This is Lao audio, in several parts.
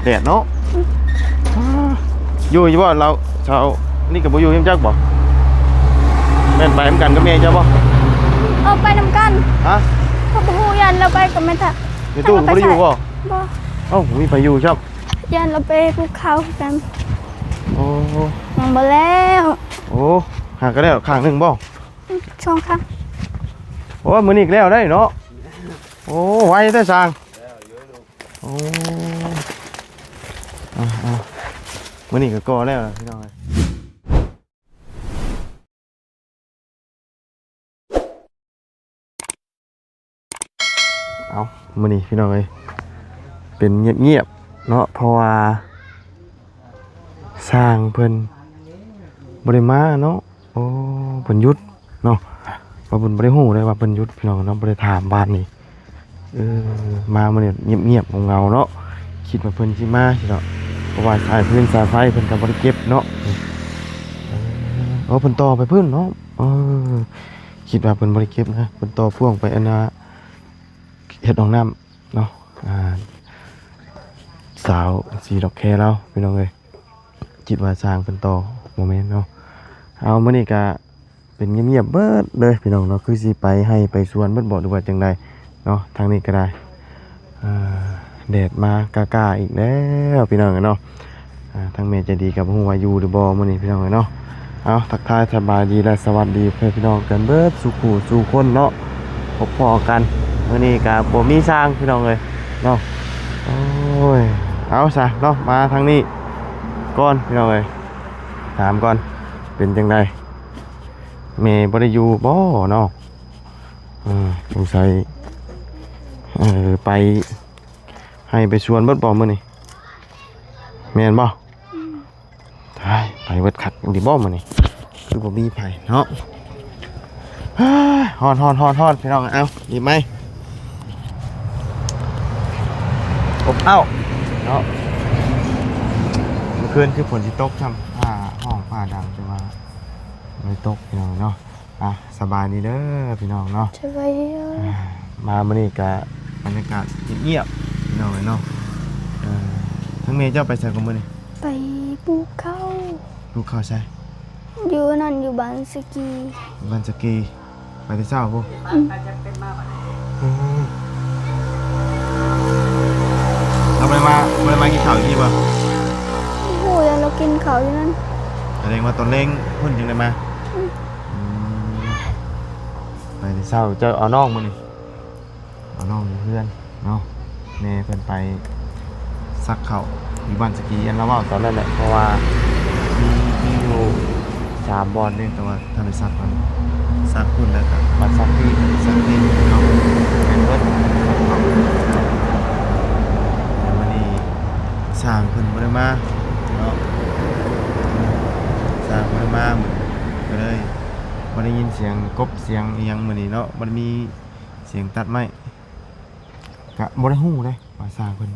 ແດດເນາະ. ອືມ ຢູ່ຢູ່ບໍ່ລາວ ຊາວນີ້ກໍບໍ່ຢູ່ນຳຈັກບໍ່? ແມ່ນໄປນຳກັນກັບແມ່ເຈົ້າບໍ່? ເອີ ໄປນຳກັນ. ຮະ? ກໍບໍ່ຮູ້ ຢ້ານລາວໄປກັບແມ່ທະ ແມ່ຕູ້ກໍບໍ່ໄດ້ຢູ່ບໍ່? ບໍ່. ເອົ້າ ບໍ່ມີໃຜຢູ່ຊ້ຳ. ຢ້ານລາວໄປປູກເຂົ້າຄືກັນ. ໂອ້ ຍັງບໍ່ແລ້ວ. ໂອ້ ຫາກໍແລ້ວຂ້າງໜຶ່ງບໍ່? ອືມ ສອງຂ້າງ. ໂອ້ ມື້ນີ້ກໍແລ້ວໄດ້ເນາະ. ໂອ້ ໄວແທ້ຊ່າງ. ໂອ້ ເອົາໆ ມື້ນີ້ກໍກໍ່ແລ້ວລະພີ່ນ້ອງເອີຍ. ເອົາ ມື້ນີ້ພີ່ນ້ອງເອີຍ ເປັນງຽບໆເນາະ ເພາະວ່າຊ່າງເພິ່ນບໍ່ໄດ້ມາເນາະ. ໂອ້ ເພິ່ນຢຸດເນາະ ວ່າເພິ່ນບໍ່ໄດ້ຮູ້ເດ້ວ່າເພິ່ນຢຸດ ພີ່ນ້ອງເນາະ ບໍ່ໄດ້ຖາມບ້ານນີ້. ເອີ ມາມື້ນີ້ງຽບໆ ເຫງົາໆ ເນາະ ຄິດວ່າເພິ່ນຊິມາຊິເນາະ ເພາະວ່າສາຍຟືນສາຍໄຟເພິ່ນກໍບໍ່ໄດ້ເກັບເນາະ. ເອີ ໂອ້ ເພິ່ນຕໍ່ໄປພຸ້ນເນາະ. ເອີ ຄິດວ່າເພິ່ນບໍ່ໄດ້ເກັບນະ ເພິ່ນຕໍ່ພ່ວງໄປອັນນ່າ ເຮັດຫ້ອງນ້ຳເນາະ. ອ່າ ສາວສີດອກແຄລາວ ພີ່ນ້ອງເອີຍ. ຄິດວ່າຊ່າງເພິ່ນຕໍ່ ບໍ່ແມ່ນເນາະ. ເອົາ ມື້ນີ້ກະເປັນງຽບໆເບິດເລີຍພີ່ນ້ອງເນາະ ຄືຊິໄປໄຮ່ໄປສວນເບິດບໍ່ ຫຼືວ່າຈັ່ງໃດເນາະ. ທາງນີ້ກໍໄດ້ ເອີ ແດດມາກ້າໆອີກແລ້ວພີ່ນ້ອງເອີຍເນາະ. ອ່າ ທາງແມ່ໃຈດີກໍບໍ່ຮູ້ວ່າຢູ່ຫຼືບໍ່ມື້ນີ້ພີ່ນ້ອງເອີຍເນາະ. ເອົາ ທັກທາຍສະບາຍດີ ແລະ ສະຫວັດດີພໍ່ແມ່ພີ່ນ້ອງກັນເບິດສູ່ຜູ້ສູ່ຄົນເນາະ. ພົບພໍ້ກັນ ມື້ນີ້ກໍບໍ່ມີຊ່າງພີ່ນ້ອງເອີຍເນາະ. ໂອ້ຍ ເອົາຊະເນາະ ມາທາງນີ້ກ່ອນພີ່ນ້ອງເອີຍ ຖາມກ່ອນເປັນຈັ່ງໃດ ແມ່ບໍ່ໄດ້ຢູ່ບໍ່ເນາະ? ເອີ ສົງໄສ ເອີ ໄປໄຮ່ໄປສວນເບິດບໍ່ມື້ນີ້ ແມ່ນບໍ່? ອືມ ຕາຍ ໄປເບິດຄັກອີ່ຫຼີບໍ່ມື້ນີ້ ຄືບໍ່ມີໃຜເນາະ. ຮ້ອນໆໆໆ ພີ່ນ້ອງ ເອົາ ອີກໄໝ ອົບເອົ້າເນາະ. ມື້ຄືນຄືຝົນຊິຕົກຊ້ຳ ຟ້າຮ້ອງຟ້າດັງ ແຕ່ວ່າບໍ່ໄດ້ຕົກ ພີ່ນ້ອງເນາະ. ອ່ະ ສະບາຍດີເດີພີ່ນ້ອງເນາະ ສະບາຍດີ. ອ່າ ມາມື້ນີ້ກະບັນຍາກາດງຽບໆ ພີ່ນ້ອງເອີຍເນາະ. ເອີ ທາງແມ່ເຈົ້າໄປໃສກະມື້ນີ້? ໄປປູກເຂົ້າ. ປູກເຂົ້າໃສ? ຢູ່ນັ້ນ ຢູ່ບ້ານສະກີ. ບ້ານສະກີ ໄປແຕ່ເຊົ້າພຸ້ນ. ອືມ ອືມ ລາວບໍ່ໄດ້ມາ ບໍ່ໄດ້ມາກິນເຂົ້າຢູ່ນີ້ບໍ່? ບໍ່ຮູ້ ຢ້ານລາວກິນເຂົ້າຢູ່ນັ້ນ. ສະແດງວ່າຕອນແລງພຸ້ນຈຶ່ງໄດ້ມາ. ອືມ ອືມ ໄປແຕ່ເຊົ້າ. ເຈົ້າເອົານ້ອງມື້ນີ້? ເອົານ້ອງຢູ່ເຮືອນເນາະ ແມ່ເພິ່ນໄປສັກເຂົ້າຢູ່ບ້ານສະກີ ອັນລາວເວົ້າຕອນນັ້ນແຫຼະ ເພາະວ່າມີ ມີຢູ່ສາມບ່ອນເດ້ ແຕ່ວ່າ ທັນໄດ້ສັກກ່ອນ ສັກພຸ້ນແລ້ວກໍມາສັກທີ່ ສັກທີ່ເນາະ ແມ່ນເບິດ. ແຕ່ມື້ນີ້ຊ່າງເພິ່ນບໍ່ໄດ້ມາເນາະ ຊ່າງບໍ່ໄດ້ມາ ມື້ນີ້ກໍເລີຍບໍ່ໄດ້ຍິນສຽງກົບສຽງອີ່ຫຍັງມື້ນີ້ເນາະ ບໍ່ໄດ້ມີສຽງຕັດໄມ້ ກະບໍ່ໄດ້ຮູ້ເດ້ ວ່າຊ່າງເພິ່ນ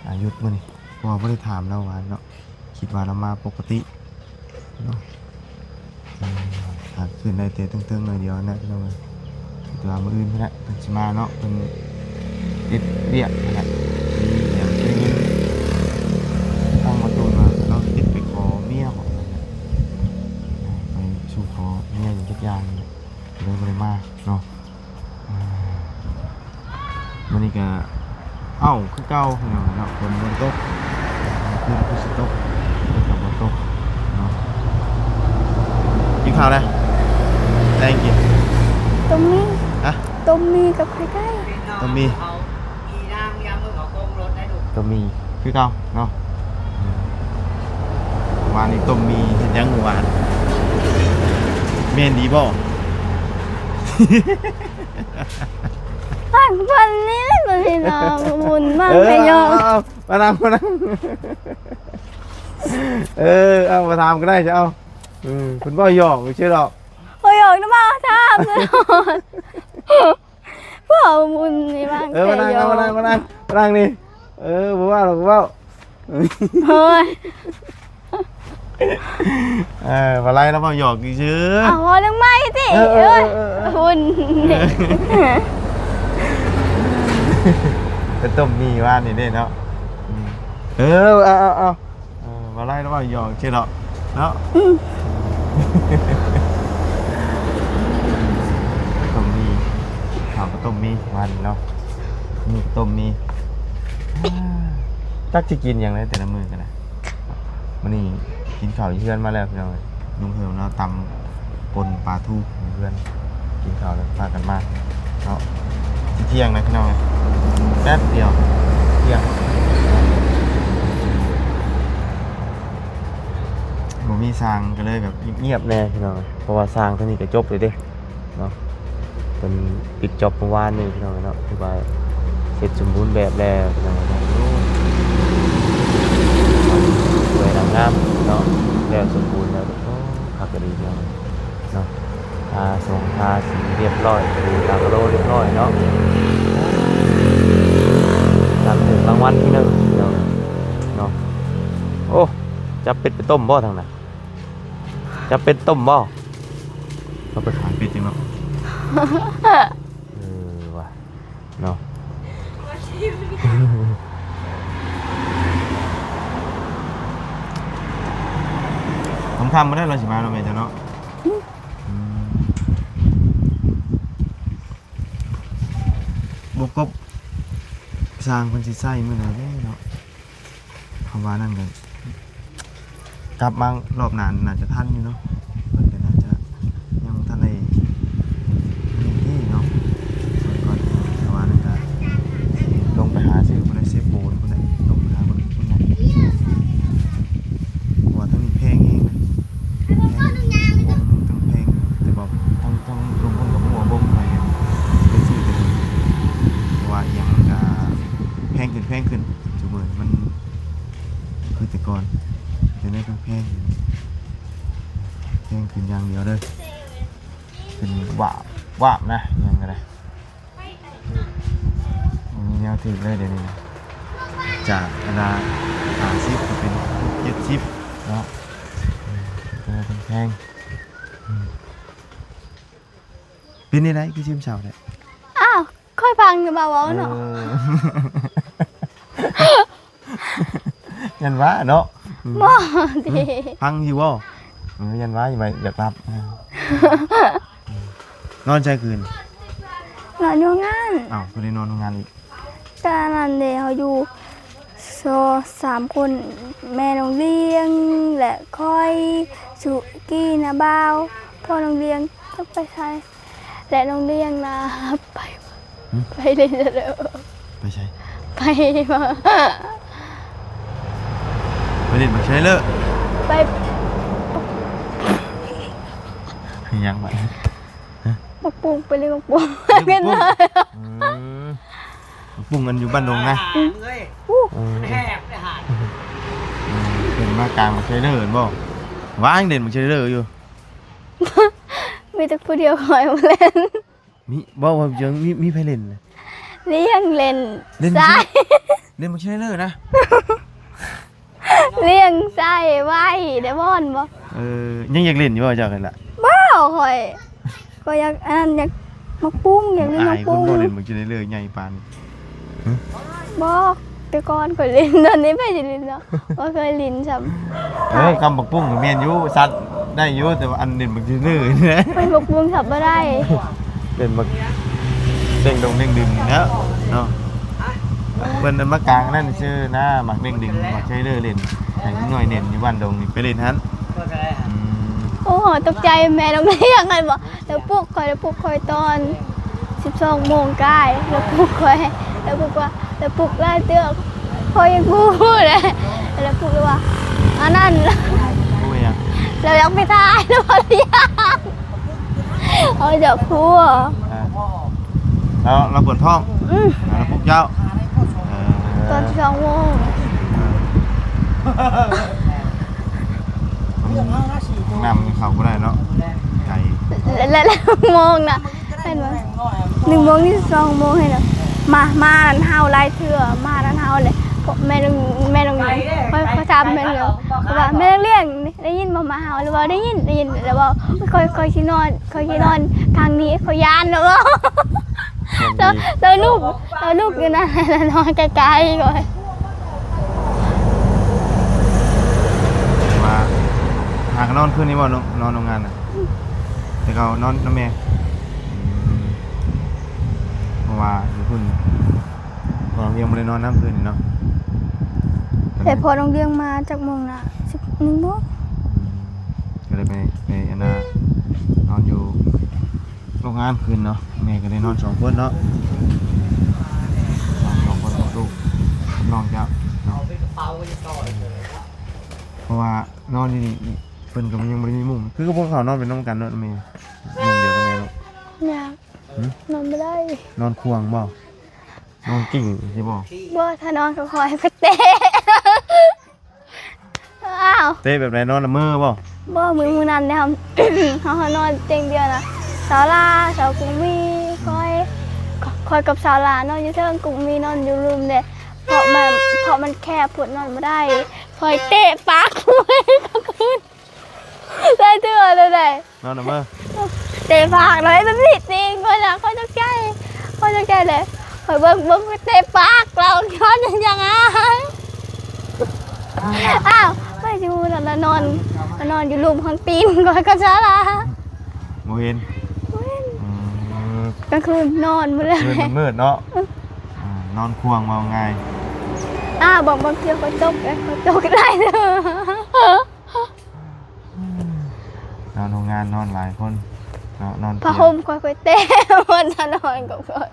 ອ່າ ຢຸດມື້ນີ້ ເພາະວ່າບໍ່ໄດ້ຖາມລາວວ່າເນາະ ຄິດວ່າລາວມາປົກກະຕິເນາະ. ອືມ ຫາຂຶ້ນໄດ້ແຕ່ເທິງໆ ໜ້ອຍດຽວນັ້ນແຫຼະ ພີ່ນ້ອງເອີຍ. ແຕ່ວ່າມື້ອື່ນພຸ້ນແຫຼະ ເພິ່ນຊິມາເນາະ ເພິ່ນເຮັດວຽກຫັ້ນແຫຼະ. ມີຫຍັງໄດ້ຍິນທາງໝໍຕູນວ່າລາວຕິດໄປຂໍເມຍບໍ ໄປສູ່ຂໍເມຍຫຍັງຈັກຢ່າງນີ້ແຫຼະ ກໍເລີຍບໍ່ໄດ້ມາເນາະ. ອ່າ ມື້ນີ້ກະ ເອົ້າ ຄືເກົ່າພີ່ນ້ອງເນາະ ຝົນບໍ່ຕົກ ຄືຄືຊິຕົກ ແຕ່ກະບໍ່ຕົກເນາະ. ກິນເຂົ້າແລ້ວ? ໄດ້ກິນ ຕົ້ມໝີ່. ຮະ? ຕົ້ມໝີ່ກັບໄຂ່ໄກ່. ຕົ້ມໝີ່ ຕົ້ມໝີ່ຄືເກົ່າເນາະ. ວານນີ້ຕົ້ມໝີ່ ເຮັດຫຍັງມື້ວານ? ແມ່ນດີບໍ່? ພັກຜ່ອນນີ້ແຫຼະພີ່ນ້ອງ ບຸນມາກ ເອີ ໃຫ້ຢອກ ເອົາໆ ມານັ່ງ ມານັ່ງ ເອີ ເອົາ ມາຖາມກໍໄດ້ ເອົາ ເອີ ເພິ່ນເວົ້າຢອກຊື່ດອກ ບໍ່ຢອກນະ ມາຖາມຕະຫຼອດ ເວົ້າບຸນນີ້ມາ ເອີ ມານັ່ງ ມານັ່ງ ມານັ່ງ ມານັ່ງນີ້ ເອີ ບໍ່ເວົ້າດອກ ບໍ່ເວົ້າ. ໂອ້ຍ ເອີ ບໍ່ໄລລະ ເວົ້າຢອກຊື່ໆ ເອົາ ເວົ້າເລື່ອງໃໝ່ຕິ ເອີ ເອີ ເອີ ເອີ ເອີ ເອີ ໄປຕົ້ມໝີ່ວານນີ້ເດ້ເນາະ ອືມ ເອີ ເອົາ ເອົາ ເອົາ ເອີ ບໍ່ໄດ້ລະ ເວົ້າຫຍອກຊື່ເນາະ ເນາະ ອືມ ຕົ້ມໝີ່ ເຂົ້າກໍຕົ້ມໝີ່ ວານນີ້ເນາະ ໝີ່ກໍຕົ້ມໝີ່ ຈັກຊິກິນຫຍັງແຫຼະ ແຕ່ລະມື້ກໍໄດ້. ມື້ນີ້ກິນເຂົ້າຢູ່ເຮືອນມາແລ້ວພີ່ນ້ອງເອີຍ ລຸງເຮີມລາວຕຳ ປົ່ນປາທູຢູ່ເຮືອນ ກິນເຂົ້າແລ້ວພາກັນມາເນາະ ຊິທ່ຽງແລ້ວພີ່ນ້ອງເອີຍ ແປັບດຽວທ່ຽງ ບໍ່ມີຊ່າງກໍເລີຍແບບງຽບໆແດ່ພີ່ນ້ອງເອີຍ ເພາະວ່າຊ່າງທາງນີ້ກໍຈົບແລ້ວເດ້ເນາະ ເພິ່ນປິດຈອບມື້ວານນີ້ພີ່ນ້ອງເອີຍເນາະ ຖືວ່າເສັດສົມບູນແບບແລ້ວພີ່ນ້ອງເອີຍເນາະ ໂອ້ຍ ສວຍງາມເນາະ ແລ້ວສົມບູນແລ້ວ ໂອ້ ຄັກອີ່ຫຼີພີ່ນ້ອງເນາະ ທາສົງທາສີຮຽບຮ້ອຍ ປູຕາກະໂລຮຽບຮ້ອຍເນາະ ຕາມຖືກລາງວັນທີໜຶ່ງເນາະ ເນາະ ໂອ້ ຈັບເປັດໄປຕົ້ມບໍ່ທາງນັ້ນ ຈັບເປັດຕົ້ມບໍ່ ເອົາໄປຂາຍເປັດຈັ່ງເນາະ ເອີວ່າ ເນາະ ຄ່ຳໆມື້ໃດລາວຊິມາເນາະ ແມ່ເຈົ້າເນາະ ອືມ ອືມ ບໍ່ກົບ ຊ່າງເພິ່ນຊິໃຊ້ມື້ໃດເດ້ເນາະ ເພາະວ່ານັ້ນກໍ ກັບມາຮອບໜ້າໜ້າຈະທັນຢູ່ເນາະ ເພິ່ນກໍໜ້າຈະຍັງບໍ່ທັນໄດ້ນີ້ເນາະ ສ່ວນກ່ອນ ແຕ່ວ່ານັ້ນກໍລົງໄປຫາຊື້ພຸ້ນແຫຼະ ເຊໂປນພຸ້ນແຫຼະ ລົງໄປຫາເບິ່ງພຸ້ນແຫຼະ ເພາະວ່າທາງນີ້ແພງແຮງນະ ແພງ ໂອ້ ທັງແພງ ແຕ່ວ່າທັງ ທັງລົງພຸ້ນກໍບໍ່ຮູ້ວ່າບໍ່ໄປໄປຊື້ແຕ່ເດີ ເພາະວ່າອີ່ຫຍັງມັນກໍແພງຂຶ້ນ ແພງຂຶ້ນ ຊຸມື້ມັນບໍ່ຄືແຕ່ກ່ອນ ເປັນແນວແພງ ແພງຂຶ້ນຢ່າງດຽວເດີ ຂຶ້ນວາບວາບນະ ອີ່ຫຍັງກໍໄດ້ ບໍ່ມີແນວຖືກເລີຍດຽວນີ້ນະ ຈາກອັນນະ ຫ້າສິບ ກໍເປັນ ຫົກ ເຈັດສິບ ເນາະ ເປັນແນວແພງ ອືມ ເປັນແນວໃດຄືຊຶມເສົ້າແທ້? ອ້າວ ຂ້ອຍຟັງຢູ່ບໍ່ເວົ້າເນາະ ເອີ ຢ້ານວ່າເນາະ ອືມ ບໍ່ຕິ ຟັງຢູ່ບໍ່? ເອີ ຢ້ານວ່າ ຢາກ ຢາກຫຼັບ ນອນໃສຄືນ? ນອນຢູ່ໂຮງງານ ອ້າວ ຄືໄດ້ນອນໂຮງງານອີກ? ກະນັ້ນເດ ເຮົາຢູ່ສອງສາມຄົນ ແມ່ນ້ອງລຽງ ແລະ ຂ້ອຍ ສຸກີ ນ້າບ່າວ ພໍ່ນ້ອງລຽງ ຈັກໄປໃສ ແລະ ນ້ອງລຽງນະ ໄປ ຫຶ? ໄປຫຼິ້ນສະເດີ ໄປໃສ? ໄປ ໄປຫຼິ້ນບັກໄຊເລີ ໄປ ຫຍັງບາດນີ້? ຫະ? ໝາກປຸ້ງ ໄປຫຼິ້ນໝາກປຸ້ງ ໄປຫຼິ້ນໝາກປຸ້ງ ອືມ ໝາກປຸ້ງອັນຢູ່ບ້ານດົງນະ ອືມ ເອີ ເພິ່ນມາກາງບັກໄຊເລີແມ່ນບໍ່? ຫວ່າງເດັ່ນບັກໄຊເລີຢູ່ ມີແຕ່ຜູ້ດຽວຂ້ອຍມາຫຼິ້ນ ມີ ເວົ້າ ເວົ້າເຈີງ ມີ ມີໃຜຫຼິ້ນ? ລຽງຫຼິ້ນ ຫຼິ້ນ ຊາຍ ເຫຼັ້ນບັກໄຊເລີນະ ລຽງຊາຍໄວ້ ໄດ້ບ່ອນບໍ່? ເອີ ຍັງຢາກຫຼິ້ນຢູ່ບໍ່ເຈົ້າຫັ້ນລະ? ບໍ່ ຂ້ອຍ ຂ້ອຍຢາກອັນນັ້ນ ຢາກໝາກປຸ້ງ ຢາກຫຼິ້ນໝາກປຸ້ງ ອາຍຄົນບໍ່ຫຼິ້ນບັກໄຊເລີໃຫຍ່ປານນີ້ ຮະ? ບໍ່ ແຕ່ກ່ອນຂ້ອຍຫຼິ້ນ ດຽວນີ້ໃຜຊິຫຼິ້ນເນາະ ບໍ່ເຄີຍຫຼິ້ນຊ້ຳ ເອີ ກຳບັກປຸ້ງກໍແມ່ນຢູ່ ສັດໄດ້ຢູ່ ແຕ່ວ່າອັນຫຼິ້ນບັກເຊີເລີນີ້ແຫຼະ ໄປບັກບຸ້ງສັບບໍ່ໄດ້ ເປັນບັກເດ້ງດົງເດ້ງດຶງນີ້ແຫຼະເນາະ ເພິ່ນເອົາມາກາງນັ້ນຊື່ນະ ໝາກເດ້ງດຶງ ໝາກເຊີເລີຫຼິ້ນ ໃຫ້ເດັກນ້ອຍຫຼິ້ນຢູ່ບ້ານດົງນີ້ ໄປຫຼິ້ນຫັ້ນ ອືມ ໂອ້ ຕົກໃຈແມ່ນ້ອງລຽງຫັ້ນບໍ່ ລາວປຸກຂ້ອຍ ລາວປຸກຂ້ອຍຕອນສິບສອງໂມງກາຍ ລາວປຸກຂ້ອຍ ລາວປຸກວ່າ ລາວປຸກຫຼາຍເທື່ອ ຂ້ອຍຍັງບໍ່ຮູ້ເລີຍ ລາວປຸກວ່າ ອັນນັ້ນ ຮູ້ຫຍັງ? ລາວຢາກໄປຖ່າຍ ລາວບໍ່ໄດ້ຢາກ ເຮົາຢາກຮູ້ ອ່າ ລາວ ລາວປວດທ້ອງ ອືມ ອ່າ ລາວປຸກເຈົ້າ ເອີ ຕອນສອງໂມງ ເອີ ຫ້ອງນ້ຳກິນເຂົ້າບໍ່ໄດ້ເນາະ ໄກ ແລະ ແລະ ແລະ ໂມງນະ ແມ່ນບໍ່ ໜຶ່ງໂມງນີ້ ສອງໂມງຫັ້ນນະ ມາ ມານຳເຮົາຫຼາຍເທື່ອ ມານຳເຮົາແຫຼະ ແມ່ນ້ອງ ແມ່ນ້ອງ ຂ້ອຍ ຂ້ອຍຖາມແມ່ນ້ອງ ເພາະວ່າແມ່ນ້ອງລຽງ ໄດ້ຍິນບໍ່ ມາເຮົາ ລາວເວົ້າ ໄດ້ຍິນ ໄດ້ຍິນ ລາວເວົ້າ ຂ້ອຍ ຂ້ອຍຊິນອນ ຂ້ອຍຊິນອນທາງນີ້ ຂ້ອຍຢ້ານ ລາວເວົ້າ ລາວ ລາວລຸກ ລາວລຸກຢູ່ນັ້ນ ລາວນອນໃກ້ໆຂ້ອຍ ຫາກະນອນຄືນນີ້ບໍ່ ນ- ນອນໂຮງງານນະ? ແຕ່ເຂົານອນນຳແມ່. ອືມ ເພາະວ່າຢູ່ພຸ້ນ ພໍ່ນ້ອງລຽງບໍ່ໄດ້ນອນນຳຄືນນີ້ເນາະ. ແຕ່ພໍ່ນ້ອງລຽງມາຈັກໂມງນະ? ສິບເອັດໂມງ. ອືມ ກໍເລີຍໄປ ໄປອັນນ່າ ນອນຢູ່ໂຮງງານຄືນເນາະ. ແມ່ກໍໄດ້ນອນສອງຄົນເນາະ ນອນສອງຄົນກັບລູກກັບນ້ອງເຈົ້າເນາະ. ເພາະວ່ານອນຢູ່ນີ້ ເພິ່ນກໍຍັງບໍ່ໄດ້ມີມຸ້ງ. ຄືພວກເຂົານອນໄປນຳກັນເນາະແມ່? ມຸ້ງດຽວກັບແມ່ເນາະ. ຍາກ. ຫື? ນອນບໍ່ໄດ້. ນອນຄວງບໍ່? ນອນກິ້ງຊິບໍ່? ບໍ່ ຖ້ານອນກໍຂໍໃຫ້ເພິ່ນເຕະ. ອ້າວ ເຕະແບບໃດ? ນອນລະເມີບໍ່? ບໍ່ ມື້ ມື້ນັ້ນເດ້ ເຮົາ ເຮົານອນຕຽງດຽວນະ ສາວລາ ສາວກຸງມີ ຂ້ອຍ ຂ້ອຍກັບສາວລານອນຢູ່ເທິງ ກຸງມີນອນຢູ່ລຸ່ມເດ້. ເພາະມັນ ເພາະມັນແຄບໂພດ ນອນບໍ່ໄດ້ ຂ້ອຍເຕະປາກຜູ້ໃດກາງຄືນ. ໄດ້ເທື່ອແລ້ວໃດ໋ ນອນນຳເມີ ເຕະປາກເລີຍ ມັນຜິດຕິງ ຂ້ອຍນະ ຂ້ອຍຕົກໃຈ ຂ້ອຍຕົກໃຈເລີຍ. ຂ້ອຍເບິ່ງ ເບິ່ງ ເຕະປາກລາວ ຍ້ອນຫຍັງອາຍ. ອ້າວ ຂ້ອຍຊິຮູ້ນະ ລະນອນ ລະນອນຢູ່ລຸ່ມຂ້າງຕີນຂ້ອຍກັບສາລາ ບໍ່ເຫັນ ບໍ່ເຫັນ. ອືມ ກາງຄືນນອນໝົດເລີຍ ຄືນມັນມືດເນາະ. ອືມ ອ່າ ນອນຄວງເວົ້າງ່າຍ. ອ້າວ ບາງ ບາງເທື່ອກໍຕົກເດ້ ກໍຕົກໄດ້ເດີ. ນອນໂຮງງານນອນຫຼາຍຄົນເນາະ ນອນ ຜ້າຫົ່ມຂ້ອຍ ຂ້ອຍເຕະໝົດ ນອນກັບຂ້ອຍ.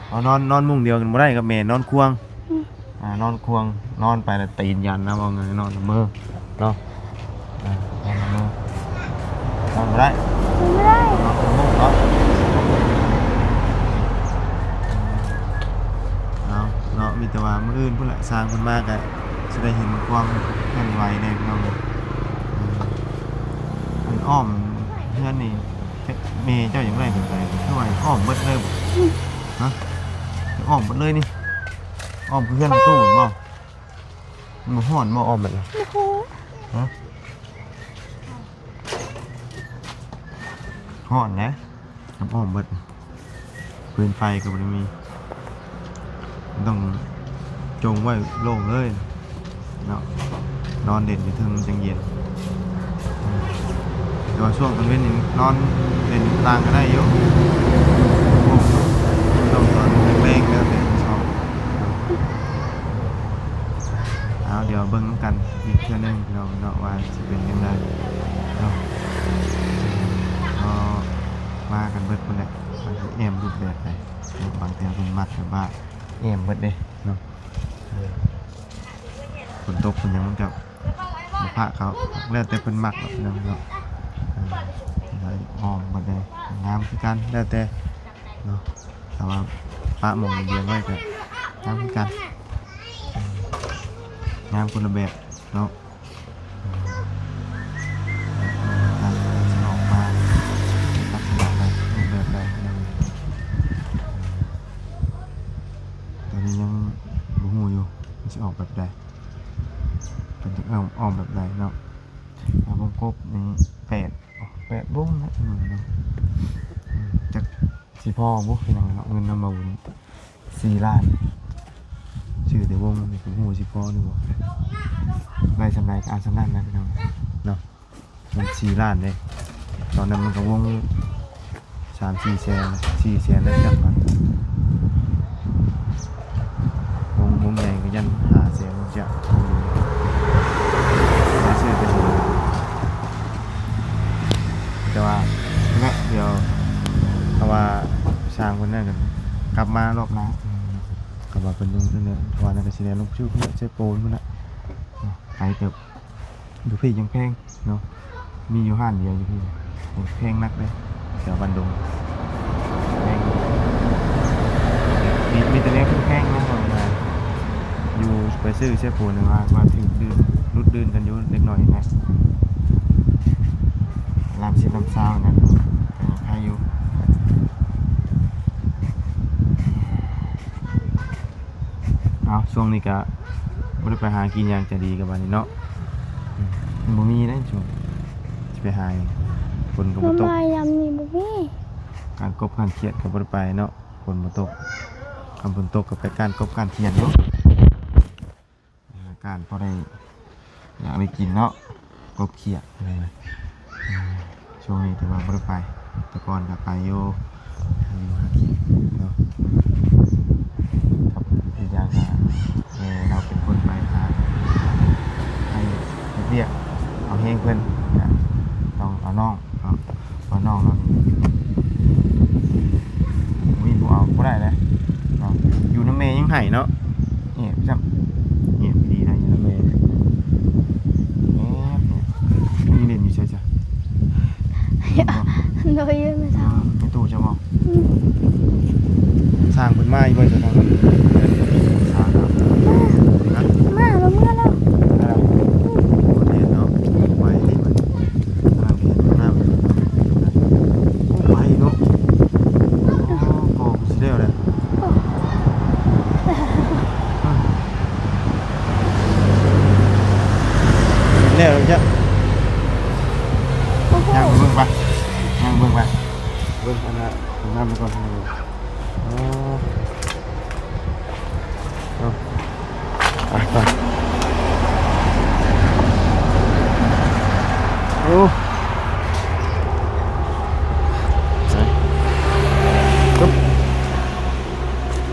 ເອົາ ນອນ ນອນມຸ້ງດຽວກັນບໍ່ໄດ້ກັບແມ່ ນອນຄວງ. ອືມ ອ່າ ນອນຄວງ ນອນໄປລະຕີນຢັນນະ ເວົ້າງ່າຍ ນອນລະເມີເນາະ. ອ່າ ນອນລະເມີ ນອນບໍ່ໄດ້ ນອນບໍ່ໄດ້ ນອນຄົນມຸ້ງເນາະ. ເອົາເນາະ ມີແຕ່ວ່າມື້ອື່ນພຸ້ນລະ ຊ່າງເພິ່ນມາກະຊິໄດ້ເຫັນຄວາມເຄື່ອນໄຫວແດ່ພີ່ນ້ອງເອີຍ. ອັນອ້ອມເຮືອນນີ້ ແມ່ເຈົ້າຢາກໄດ້ແບບໃດ? ຄືວ່າອ້ອມເບິດເລີຍບໍ່? ຮະ? ອ້ອມເບິດເລີຍນີ້? ອ້ອມຄືເຮືອນປະຕູບໍ່? ມັນບໍ່ຮ້ອນບໍ່ ອ້ອມເບິດ? ບໍ່ຮູ້. ຮະ? ຮ້ອນນະ ອ້ອມເບິດ. ຟືນໄຟກໍບໍ່ໄດ້ມີ ຕ້ອງຈົ່ງໄວ້ໂລ່ງເລີຍເນາະ. ນອນເຫຼັ້ນຢູ່ເທິງມັນຈັ່ງເຢັນ. ແຕ່ວ່າຊ່ວງກາງເວັນນີ້ນອນເຫຼັ້ນຢູ່ຕ່າງກໍໄດ້ຢູ່. ໂອ້ ຕ້ອງຕອນແລງໆ ແລ້ວແຕ່ຊອບ. ເອົາ ດຽວເບິ່ງນຳກັນອີກເທື່ອໜຶ່ງພີ່ນ້ອງເນາະ ວ່າຊິເປັນຈັ່ງໃດເນາະ. ກໍມາກັນເບິດພຸ້ນແຫຼະ ວ່າຊິແອ້ມຮູບແບບໃດເນາະ. ບາງເທື່ອເພິ່ນມັກແບບວ່າແອ້ມເບິດເດ້ເນາະ. ເອີ ຝົນຕົກຝົນຫຍັງມັນກໍບໍ່ພະເຂົາ ແລ້ວແຕ່ເພິ່ນມັກເນາະ ພີ່ນ້ອງເນາະ. ເອີ ອ້ອມເບິດເດ້ ງາມຄືກັນ ແລ້ວແຕ່ເນາະ. ຖ້າວ່າປະໝ່ອງລະບຽງໄວ້ກໍງາມຄືກັນ ງາມຄົນລະແບບເນາະ. ອືມ ອອກມາລັກສະນະໃດ ຮູບແບບໃດເນາະ. ອືມ ຕອນນີ້ຍັງບໍ່ຮູ້ຢູ່ ມັນຊິອອກແບບໃດ ເພິ່ນຈະເອົາອອກແບບໃດເນາະ. ເອົາວົງກົບນີ້ແປດ ແປດວົງນະ ອືມ ເນາະ. ອືມ ຈັກຊິພໍບໍ່ ພີ່ນ້ອງເນາະ ເງິນນຳບ່າວບຸນ ສີ່ລ້ານ ຊື້ແຕ່ວົງນີ້ ບໍ່ຮູ້ຊິພໍຫຼືບໍ່. ໄດ້ສ່ຳໃດກໍເອົາສ່ຳນັ້ນນະ ພີ່ນ້ອງເນາະ. ມັນສີ່ລ້ານເດ້ ຕອນນັ້ນມັນກໍວົງສາມສີ່ແສນ ສີ່ແສນໄດ້ຈັກບາດ. ວົງ ວົງໃຫຍ່ກໍຍັນຫ້າແສນຈັກ ຊື້ແຕ່ວົງ. ແຕ່ວ່າແຫຼະ ດຽວ ເພາະວ່າຊ່າງເພິ່ນນັ້ນກໍກັບມາລອບໜ້າ ເພາະວ່າເພິ່ນລົງເທື່ອໜຶ່ງ ເພາະວ່ານັ້ນກໍຊິໄດ້ລົງຊື່ເພື່ອໃຊ້ໂປນພຸ້ນນະ ໄກເຕີບ. ຢູ່ພີ້ຍັງແພງເນາະ ມີຢູ່ຮ້ານດຽວຢູ່ພີ້ ແພງໜັກເດ້ ແຖວບ້ານດົງ ແພງ ມີ ມີແຕ່ແນວແພງໆ ນະ ເວົ້າງ່າຍ ຢູ່ໄປຊື້ເຊໂປນ ວ່າ ວ່າຖືກດື່ມ ຫຼຸດດື່ມກັນຢູ່ເລັກນ້ອຍນະ ລ້ານສິບ ລ້ານຊາວນະ ກໍຍັງໄຄຢູ່. ເອົາ ຊ່ວງນີ້ກະບໍ່ໄດ້ໄປຫາກິນຫຍັງຈະດີກະບາດນີ້ເນາະ ອືມ ມັນບໍ່ມີເດ້ຊ່ວງ ຊິໄປຫາຫຍັງ ຝົນກະບໍ່ຕົກ ມາຍາມນີ້ບໍ່ມີ ການກົບການຂຽດກະບໍ່ໄດ້ໄປເນາະ ຝົນບໍ່ຕົກ ຄັນຝົນຕົກກະໄປການກົບການຂຽດຢູ່. ຫາການພໍໄດ້ຢາກໄດ້ກິນເນາະ ກົບຂຽດ ອືມ ຊ່ວງນີ້ຖືວ່າບໍ່ໄດ້ໄປ ແຕ່ກ່ອນກໍໄປຢູ່ ຫາຢູ່ຫາກິນເນາະ ກັບອີກຢ່າງກໍແມ່ລາວເປັນຄົນໄປຫາ ໃຫ້ເຮັດວຽກ ເອົາແຮງເພິ່ນ ກໍຕ້ອງເອົານ້ອງເນາະ ວ່ານ້ອງເຮົານີ້ບໍ່ມີຜູ້ເອົາບໍ່ໄດ້ເດ້ເນາະ ຢູ່ນຳແມ່ຍັງໄຫ້ເນາະ ແອບຊ້ຳ ແອບດີນະ ຢູ່ນຳແມ່ແອບ ນີ້ຫຼິ້ນຢູ່ໃສຊະ? ໂດຍ ຢູ່ໃນເຕົາ ໃນຕູ້ເຈົ້າບໍ່? ອືມ ຊ່າງເພິ່ນມາຢູ່ບໍ່ເຈົ້າ? ຊ່າງ ມາ ຮະ? ມາແລ້ວ ເມືອແລ້ວ ມາແລ້ວ ອືມ ບໍ່ແມ່ນເນາະ ໄວເດ້ບັດນີ້ ກຳລັງເຮັດຫ້ອງນ້ຳ ໄວເນາະ ໂອ້ ກໍຄືຊິແລ້ວແຫຼະ ໂອ້ ອືມ ແລ້ວຈ້ະ ໂອ້ໂຫ ຍ່າງໄປເບິ່ງໄປ ຍ່າງເບິ່ງໄປ ເບິ່ງອັນນ່າ ເບິ່ງນ້ຳກ່ອນ ເອີ ເອົາ ໄປ ໄປ ໂອ້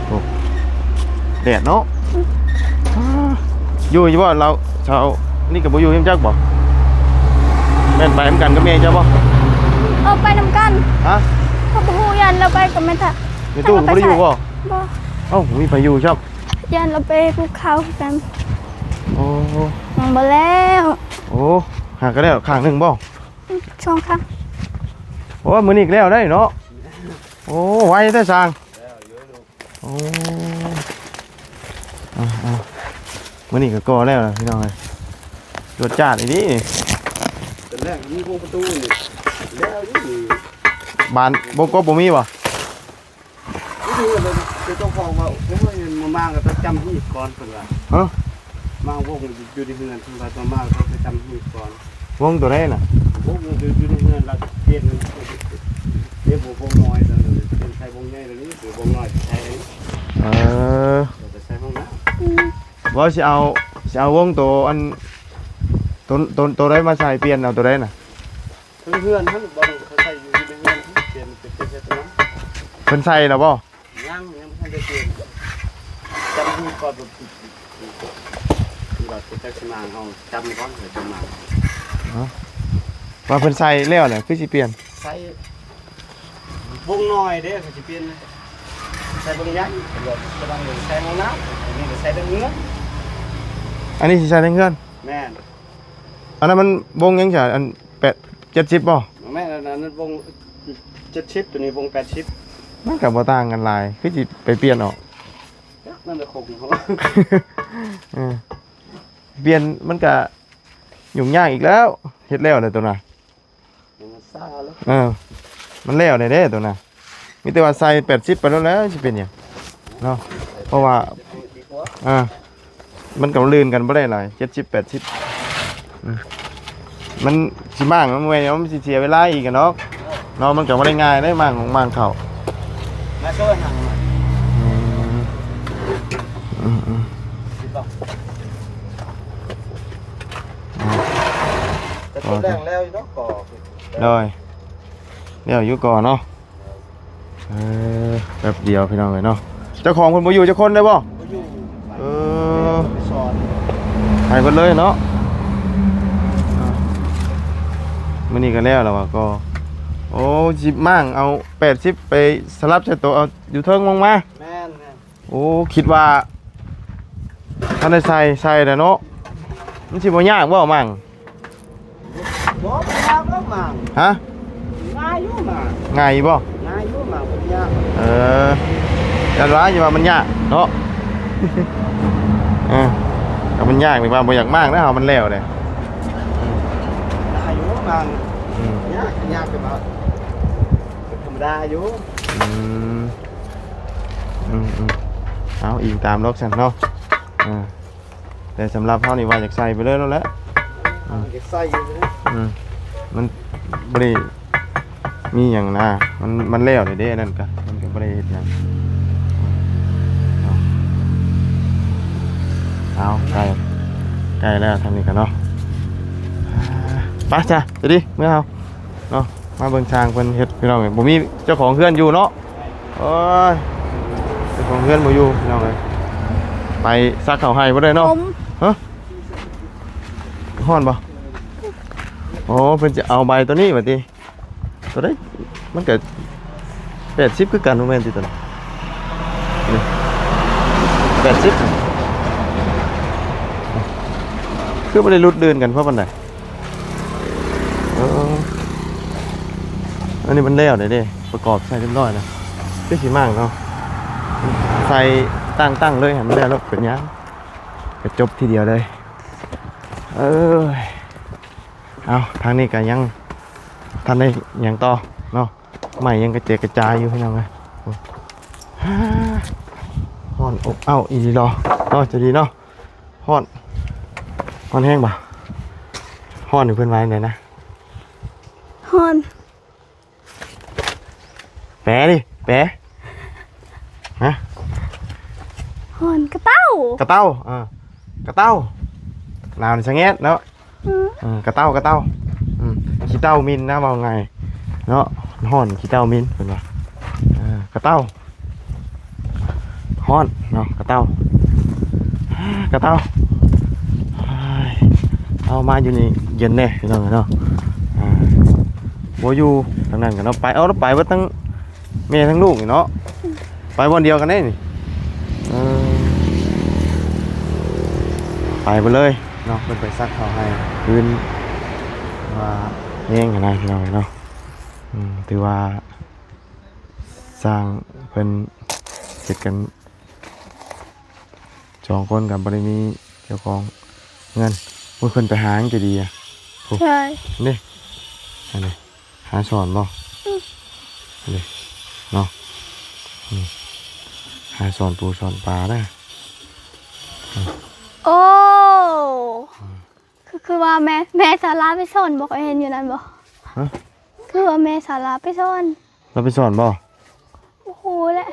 ໂອ້ ແດດເນາະ ອືມ ຢູ່ຢູ່ບໍ່ລາວ ຊາວນີ້ກໍບໍ່ຢູ່ນຳຈັກບໍ່? ແມ່ນໄປນຳກັນກັບແມ່ເຈົ້າບໍ່? ເອີ ໄປນຳກັນ ຮະ? ເຂົາບໍ່ຮູ້ ຢ້ານລາວໄປກັບແມ່ທະ ໃນຕູ້ກໍບໍ່ໄດ້ຢູ່ບໍ່? ບໍ່ ເອົ້າ ບໍ່ມີໃຜຢູ່ຊ້ຳ ຢ້ານລາວໄປພູເຂົາຄືກັນ ໂອ້ ຍັງບໍ່ແລ້ວ ໂອ້ ຫາກໍແລ້ວຂ້າງໜຶ່ງບໍ່? ອືມ ສອງຂ້າງ ໂອ້ ມື້ນີ້ກໍແລ້ວໄດ້ເນາະ ໂອ້ ໄວແທ້ຊ່າງ ໂອ້ ເອົາໆ ມື້ນີ້ກໍກໍ່ແລ້ວລະພີ່ນ້ອງເອີຍ ຈວດຈາດອີ່ຫຼີ ຕອນແລກມີໂຄງປະຕູນີ້ ແລ້ວຢູ່ນີ້ ບານ ບໍ່ ກໍບໍ່ມີບໍ່? ຢູ່ເຮືອນເລີຍ ເຈົ້າຂອງວ່າ ໂອ້ຍ ມາມ້າງກໍຕ້ອງຈຳຮີດກ່ອນ ເພິ່ນວ່າ ຮະ? ມ້າງວົງຢູ່ໃນເຮືອນ ເພິ່ນວ່າມາມ້າງຕ້ອງໄປຈຳຮີດກ່ອນ ວົງໂຕໃດນະ? ວົງຢູ່ ຢູ່ໃນເຮືອນ ລະປ່ຽນ ປ່ຽນວົງນ້ອຍ ປ່ຽນໃສ່ວົງໃຫຍ່ ດຽວນີ້ວົງນ້ອຍໃສ່ ເອີ ໄປໃສ່ຫ້ອງນ້ຳ ອືມ ວ່າຊິເອົາ ຊິເອົາວົງໂຕອັນ ໂຕ ໂຕ ໂຕໃດມາໃສ່ ປ່ຽນເອົາໂຕໃດນະ? ເທິງເຮືອນຫັ້ນ ບ່ອນເຂົາໃສ່ຢູ່ໃນເຮືອນ ປ່ຽນ ປ່ຽນເຮັດຕະໜັງ ເພິ່ນໃສ່ແລ້ວບໍ່? ຍັງ ຍັງບໍ່ທັນໄດ້ປ່ຽນ ຈຳຢູ່ກ່ອນ ວ່າເພິ່ນຈັກຊິມາເອົາ ຈຳກ່ອນ ແລ້ວຈະມາເອົາ ເອົ້າ ວ່າເພິ່ນໃສ່ແລ້ວແຫຼະ ຄືຊິປ່ຽນ ໃສ່ວົງນ້ອຍເດ້ ເຂົາຊິປ່ຽນໃສ່ວົງໃຫຍ່ ແລ້ວກຳລັງໃສ່ຫ້ອງນ້ຳ ອັນນີ້ກໍໃສ່ເທິງເຮືອນ ອັນນີ້ຊິໃສ່ເທິງເຮືອນ ແມ່ນ ອັນນັ້ນມັນວົງຫຍັງຊະ ອັນແປດ ເຈັດສິບບໍ່? ແມ່ນ ອັນນັ້ນວົງເຈັດສິບ ໂຕນີ້ວົງແປດສິບ ມັນກໍບໍ່ຕ່າງກັນຫຼາຍ ຄືຊິໄປປ່ຽນອອກ ຈັກນັ້ນແຫຼະ ຄົງເຮົາ ເອີ ປ່ຽນມັນກະຫຍຸ້ງຍາກອີກແລ້ວ ເຮັດແລ້ວແຫຼະໂຕນະ ມັນຊ້າແລ້ວ ເອີ ມັນແລ້ວແລ້ວເດ້ໂຕນະ ມີແຕ່ວ່າໃສ່ແປດສິບໄປໂລດແລ້ວ ຊິເປັນຫຍັງເນາະ ເພາະວ່າ ອ່າ ມັນກໍລື່ນກັນບໍ່ໄດ້ຫຼາຍ ເຈັດສິບ ແປດສິບ ອືມ ມັນຊິມ້າງ ມັນເມື່ອຍ ມັນຊິເສຍເວລາອີກຫັ້ນດອກເນາະ ມັນກໍບໍ່ໄດ້ງ່າຍເດ້ ມ້າງ ມ້າງເຂົ້າ ມາຊ່ວຍຫາ ອືມ ອືມ ອືມ ແຕ່ຕົວແດງແລ້ວຢູ່ເນາະ ກໍ ໂດຍ ແລ້ວຢູ່ກໍເນາະ ເອີ ແປັບດຽວພີ່ນ້ອງເອີຍເນາະ ເຈົ້າຂອງເພິ່ນບໍ່ຢູ່ຈັກຄົນໄດ້ບໍ່? ບໍ່ຢູ່ ເອີ ໄປສອນ ໄປເບິດເລີຍເນາະ ມື້ນີ້ກໍແລ້ວລະວ່າກໍ ໂອ້ ຊິມ້າງເອົາແປດສິບໄປສະຫຼັບໃສ່ໂຕ ເອົາຢູ່ເທິງລົງມາ ແມ່ນໆ ໂອ້ ຄິດວ່າທັນໄດ້ໃສ່ ໃສ່ແລ້ວເນາະ ມັນຊິບໍ່ຍາກບໍ່ມ້າງ? ບໍ່ ບໍ່ຍາກດອກມ້າງ ຮະ? ງ່າຍຢູ່ມ້າງ ງ່າຍຢູ່ບໍ່? ງ່າຍຢູ່ມ້າງ ບໍ່ຍາກ ເອີ ຢ້ານວ່າ ຢ່າວ່າມັນຍາກເນາະ ເອີ ຖ້າມັນຍາກນີ້ວ່າບໍ່ຢາກມ້າງແລ້ວ ເຮົາມັນແລ້ວເດ້ ງ່າຍຢູ່ມ້າງ ອືມ ຍາກ ຍາກແຕ່ວ່າ ທຳມະດາຢູ່ ອືມ ອືມໆ ເອົາອີງຕາມດອກຊັ້ນເນາະ ເອີ ແຕ່ສຳລັບເຮົານີ້ວ່າຢາກໃສ່ໄປເລີຍໂລດແຫຼະ ອືມ ຢາກໃສ່ຢູ່ເລີຍ ອືມ ມັນບໍ່ໄດ້ມີຫຍັງນະ ມັນ ມັນແລ້ວແລ້ວເດ້ ອັນນັ້ນກະ ມັນກະບໍ່ໄດ້ເຮັດຫຍັງ ເອົາ ໃກ້ ໃກ້ແລ້ວທາງນີ້ກະເນາະ ໄປຊະ ໄປດິ ເມືອເຮົາເນາະ. ມາເບິ່ງຊ່າງເພິ່ນເຮັດ ພີ່ນ້ອງເອີຍ. ບໍ່ມີເຈົ້າຂອງເຮືອນຢູ່ເນາະ. ໂອ້ຍ ເຈົ້າຂອງເຮືອນບໍ່ຢູ່ ພີ່ນ້ອງເອີຍ. ໄປຊັກເຂົ້າໄຮ່ບໍ່ໄດ້ເນາະ. ຮະ? ຮ້ອນບໍ່? ໂອ້ ເພິ່ນຈະເອົາໃບໂຕນີ້ບາດນີ້. ໂຕໃດ? ມັນກະແປດສິບຄືກັນ ບໍ່ແມ່ນຕິ ໂຕນີ້? ນີ້ ແປດສິບ. ຄືບໍ່ໄດ້ຫຼຸດເດີນກັນພໍປານໃດ. ເອີ ອັນນີ້ມັນແລ້ວແລ້ວເດ້ ປະກອບໃສ່ຮຽບຮ້ອຍແລ້ວ. ຄືຊິໝັ້ງເນາະ ໃສ່ຕັ້ງໆເລີຍ ໃຫ້ມັນແລ້ວ ແລ້ວເປັນຫຍັງ ກະຈົບທີດຽວເລີຍ. ເອີຍ ເອົາ ທາງນີ້ກະຍັງທັນໄດ້ຫຍັງຕໍ່ເນາະ. ໄມ້ຍັງກະແຈກກະຈາຍຢູ່ ພີ່ນ້ອງເອີຍ. ໂອ້ຍ ຮ້ອນອົບເອົ້າອີ່ຫຼີເນາະ ເນາະ ຈະດີເນາະ. ຮ້ອນ ຮ້ອນແຮງບໍ່? ຮ້ອນນີ້ເພິ່ນວ່າຈັ່ງໃດນະ? ຮ້ອນ ແປດິ ແປ. ຮະ? ຮ້ອນກະເຕົ້າ ກະເຕົ້າ ເອີ ກະເຕົ້າ. ໜາວນີ້ສະແງດເນາະ. ອືມ ເອີ ກະເຕົ້າ ກະເຕົ້າ ອືມ ຂີ້ເຕົ້າມິນນະ ເວົ້າງ່າຍເນາະ. ຮ້ອນ ຂີ້ເຕົ້າມິນ ເພິ່ນວ່າ. ເອີ ກະເຕົ້າ ຮ້ອນເນາະ ກະເຕົ້າ ກະເຕົ້າ. ເອົາ ມາຢູ່ນີ້ເຢັນແດ່ ພີ່ນ້ອງເນາະ. ອ່າ ບໍ່ຢູ່ທາງນັ້ນກະເນາະ ໄປ ເອົາ ໄປເບິດທັງ ແມ່ທັງລູກນີ້ເນາະ ໄປບ່ອນດຽວກັນເດ້ນີ້. ເອີ ໄປເບິດເລີຍເນາະ. ເພິ່ນໄປຊັກເຂົ້າໄຮ່ຄືນວ່າແຮງຫັ້ນນະ ພີ່ນ້ອງເນາະ. ອືມ ຖືວ່າຊ່າງເພິ່ນເຮັດກັນ ສອງຄົນກະບໍ່ໄດ້ມີເຈົ້າຂອງເຮືອນ. ໂອ້ຍ ເພິ່ນໄປຫາຫຍັງຈະດີອະ. ໂອ້ ໃຊ່ ນີ້ ອັນນີ້ ຫາສອນບໍ່? ອືມ ນີ້ເນາະ ອືມ ຫາສອນປູສອນປານະ. ໂອ້ ອືມ ຄື ຄືວ່າແມ່ ແມ່ສາລາໄປສອນບໍ່? ຂ້ອຍເຫັນຢູ່ນັ້ນບໍ່? ຮະ? ຄືວ່າແມ່ສາລາໄປສອນ. ລາວໄປສອນບໍ່? ບໍ່ຮູ້ແຫຼະ.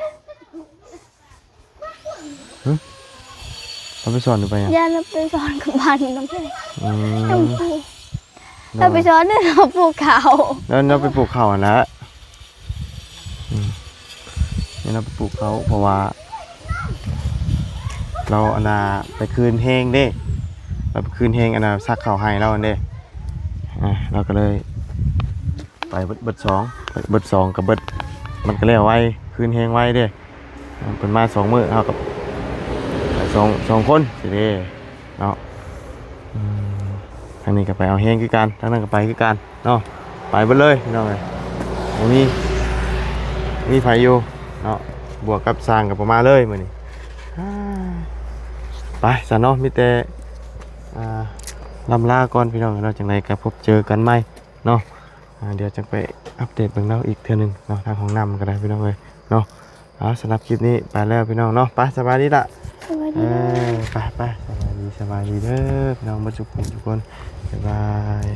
ຮະ? ລາວໄປສອນຫຼືໄປຫຍັງ? ຢ້ານລາວໄປສອນກັບບ້ານນຳເພິ່ນ. ອືມ ລາວໄປສອນ ລາວປູກເຂົ້າ ລາວ ລາວໄປປູກເຂົ້າຫັ້ນແຫຼະ. ອືມ ນີ້ລາວໄປປູກເຂົ້າ ເພາະວ່າລາວອັນນ່າໄປຄືນແຮງເດ້ ລາວໄປຄືນແຮງອັນນ່າຊັກເຂົ້າໄຮ່ລາວຫັ້ນເດ້. ອ່າ ລາວກະເລີຍໄປເບິດ ເບິດສອງ ເບິດສອງກະເບິດ ມັນກະແລ້ວໄວ ຄືນແຮງໄວເດ້. ເພິ່ນມາສອງມື້ ເຮົາກະໄປສອງ ສອງຄົນຊີ້ເດ້ເນາະ. ອືມ ທາງນີ້ກະໄປເອົາແຮງຄືກັນ ທາງນັ້ນກະໄປຄືກັນເນາະ. ໄປເບິດເລີຍ ພີ່ນ້ອງເອີຍ ບໍ່ມີ ມີໃຜຢູ່ເນາະ. ບວກກັບຊ່າງກະບໍ່ມາເລີຍມື້ນີ້. ໄປຊັ້ນເນາະ ມີແຕ່ ອ່າ ລ່ຳລາກ່ອນ ພີ່ນ້ອງເນາະ. ຈັ່ງໃດກະພົບເຈີກັນໃໝ່ເນາະ. ອ່າ ດຽວຈັ່ງໄປອັບເດດເບິ່ງລາວອີກເທື່ອໜຶ່ງເນາະ ທາງຫ້ອງນ້ຳກະໄດ້ ພີ່ນ້ອງເອີຍເນາະ. ເອົາ ສຳລັບຄລິບນີ້ໄປແລ້ວ ພີ່ນ້ອງເນາະ. ໄປ ສະບາຍດີລະ. ສະບາຍດີ. ເອີ ໄປ ໄປ ສະບາຍດີ ສະບາຍດີເດີ ພີ່ນ້ອງເບິດທຸກຜູ້ທຸກຄົນ. ບາຍບາຍ.